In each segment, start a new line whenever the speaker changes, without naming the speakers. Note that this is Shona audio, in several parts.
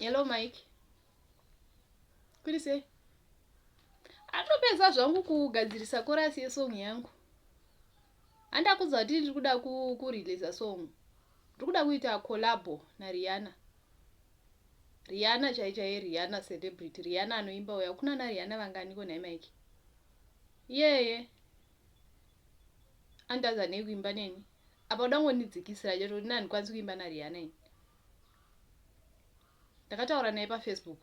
Hello Mike. Kuri sei? Atopedza zvangu kugadzirisa chorus yesong yangu. Andakudza kuti ndiri kuda kureleasa song. Ndiri kuda kuita collabo naRihanna. Rihanna chai chaiye Rihanna celebrity. Rihanna anoimba uya. Kuna na Rihanna vanganiko nhai Mike? Iyeye. Andaza nei kuimba neni? Apa uda ngondidzikisira chete kuti nandikwanisi kuimba naRihanna ini. Ndakataura naye paFacebook.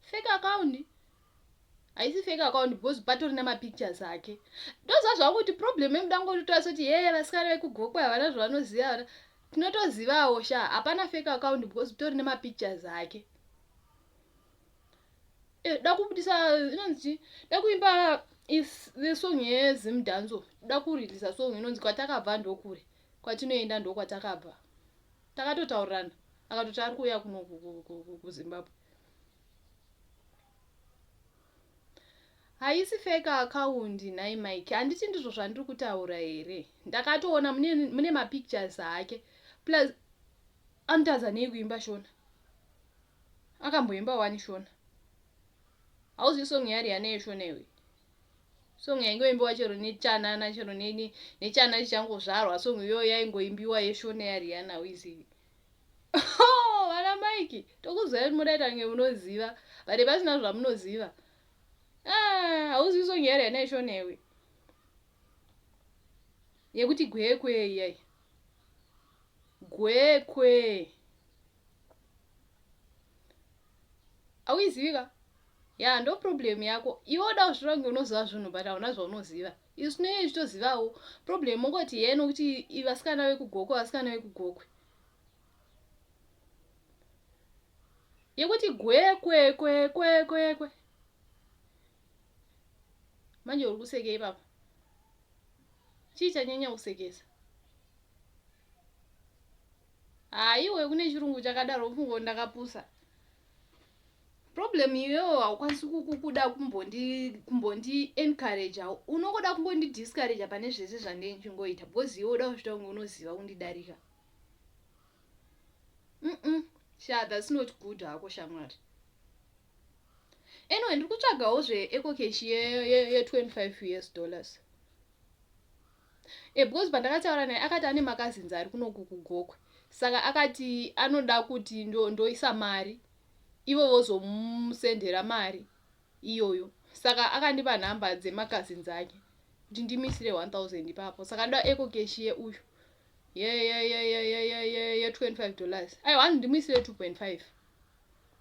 Fake account. Haisi fake account because patori nemapictures ake. Ndoziva zvangu kuti problem yemuda ngototora soti yeye vasikana vekugokwe havana zvavanoziva vana. Tinotozivawo sha hapana fake account because tori nemapictures ake. Eh, da kubudisa inonzi chii? Da kuimba is the song yezimdanzo. Da kureleasa song inonzi kwatakabva ndokure. Kwatinoenda ndokwatakabva. Takatotaurirana akatoti ari kuuya kuno kuZimbabwe. Haisi fake account nhai Mike handiti ndizvo zvandiri kutaura here ndakatoona mune, mune mapictures ake plus anotadza nei kuimba shona akamboimba wani shona hauzivi song yaRihanna yeshona iwe song yaingoimbiwa chero nechanana chero nechana chichangozvarwa song iyoyo yaingoimbiwa yeshona yaRihanna hauizivi oh, vana Mike tokuzivai kuti munoda kuita kunge munoziva but pasina zvamunoziva ah, hauzivi song yaRihanna yeshona iwe yekuti gwekwe iyai gwekwe Hauizivi ka? Ya ndo problem yako. Iwe uda kuzvitora kunge unoziva zvinhu but hauna zvaunoziva. Isu tinenge tichitozivawo. Problem ungoti hee nokuti vasikana vekugokwe vasikana vekugokwe. Yekuti gwekwe kwe kwe kwe kwe. Manje uri kuseke ipapa. Chii chanyanya kusekesa? Haa iwe kune chirungu chakadaro ufunga kuti ndakapusa. Problem iwewe haukwanisi kuda kumbondi kumbondi encourage unongoda kungondi discourage pane zvese zvandenge ndichingoita because iwe uda kuzviita kunge unoziva kundidarika. Mm sha that's not good hako shamwari. Anyway ndiri kutsvagawo zve ecocash ye, ye, ye 25 US dollars. E, because pandakataura naye akati ane makazinzi ari kunoku kugokwe saka akati anoda kuti ndoisa ndo mari ivo vozomusendera mari iyoyo saka akandipa nhamba dzemakazinzi ake kuti ndimisire 1000 ipapo saka ndoda ecocash yeuyu ye 25 dollars aiwa hanzi ndimuisire 2.5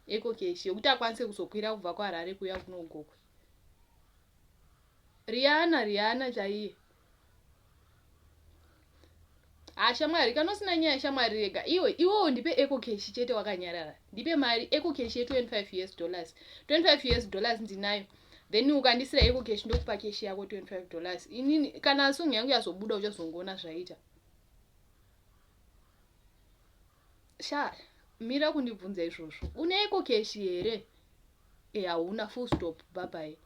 ecocash yekuti akwanise kuzokwira kubva kuharare kuuya kunogokwe Rihanna Rihanna chaiye. Ha shamwari kana usina nyaya shamwari rega iwe iwewo ndipe eco cash chete wakanyarara ndipe mari eco cash ye 25 us dollars 25 us dollars ndinayo then ukandisira eco cash ndokupa cash yako 25 dollars inini kana song yangu yazobuda uchazongoona zvaita sha mira kundibvunza izvozvo une eco cash here e hauna full stop bye bye.